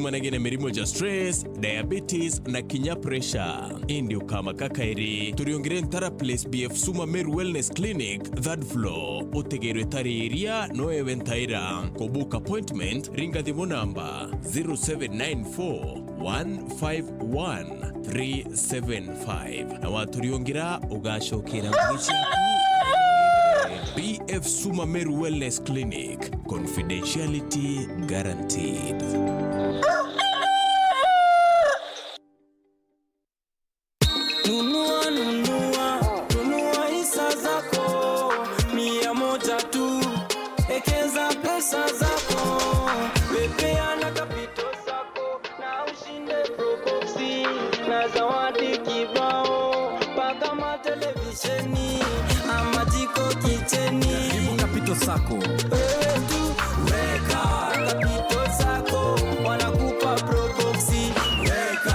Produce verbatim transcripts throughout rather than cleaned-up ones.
managene mirimo ja stress, diabetes na kinya pressure. Indi ukamaka kairi, turiongire Ntara Place B F Suma Meru Wellness Clinic, third floor. Utegerwe tariria no ewe ntaira. Ku book appointment, ringa thimu namba zero seven nine four one five one three seven five. Na waturiungira, ugacokera ngugi ciaku. B F Suma Meru Wellness Clinic, confidentiality guaranteed. Nunua, nunua, nunua hisa zako, mia moja tu. Ekeza pesa zako, pepea na Capital Sacco, na ushinde Probox na zawadi kibao, mpaka matelevisheni ama jiko kicheni. Karibu Capital Sacco. Wewe tu weka Capital Sacco, wanakupa Probox. Weka.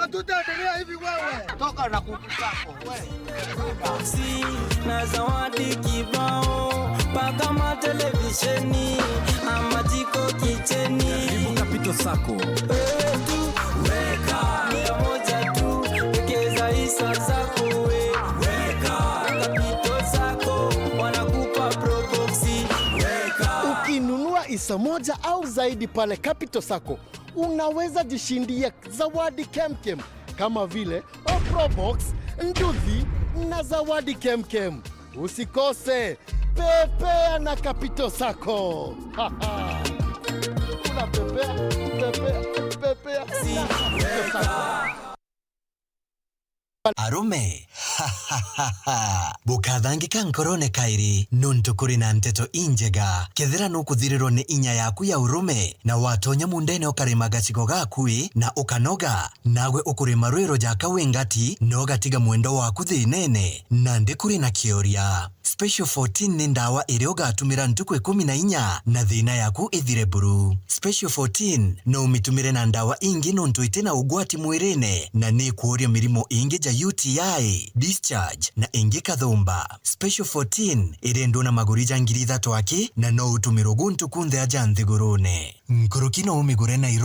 Hatutaendelea hivi wewe. Toka na kuku zako, wewe. Si, na zawadi kibao, mpaka matelevisheni ama jiko kicheni. Karibu Capital Sacco. Wewe tu weka mia moja tu, wekeza hisa zako we. Weka Capital Sacco, wanakupa Probox. Weka. Ukinunua hisa moja au zaidi pale Capital Sacco, unaweza jishindia zawadi kemkem kama vile Probox, nduthi na zawadi kemkem. Usikose, pepea na Capital Sacco. Unapepea, pepea, pepea na Capital Sacco. Arume, bukathangika nkorone kairi, nontu kuri na nteto injega. Kethira nukuthirirwa ni inya yaku ya urume, na watonya mundene ukarima gacigo gaku ii, na ukanoga, naagwe ukurima rwiro jaka wi ngati, na ugatiga mwendwa waku thiinene, nandi kuri na kioria. Special fourteen ni ndawa iria ugatumira ntuku ikumi na inya na thiina yaku ithire buru. Special fourteen no umitumire na ndawa ingi nontu iti na ugwati mwirine na ni ikworia mirimo ingi ja U T I, discharge na ingi kathumba. Special fourteen irendwa na maguri ja ngiri ithatu aki na no utumirwe guntu kunthe aja nthigurune. Nkuruki no umigure Nairobi.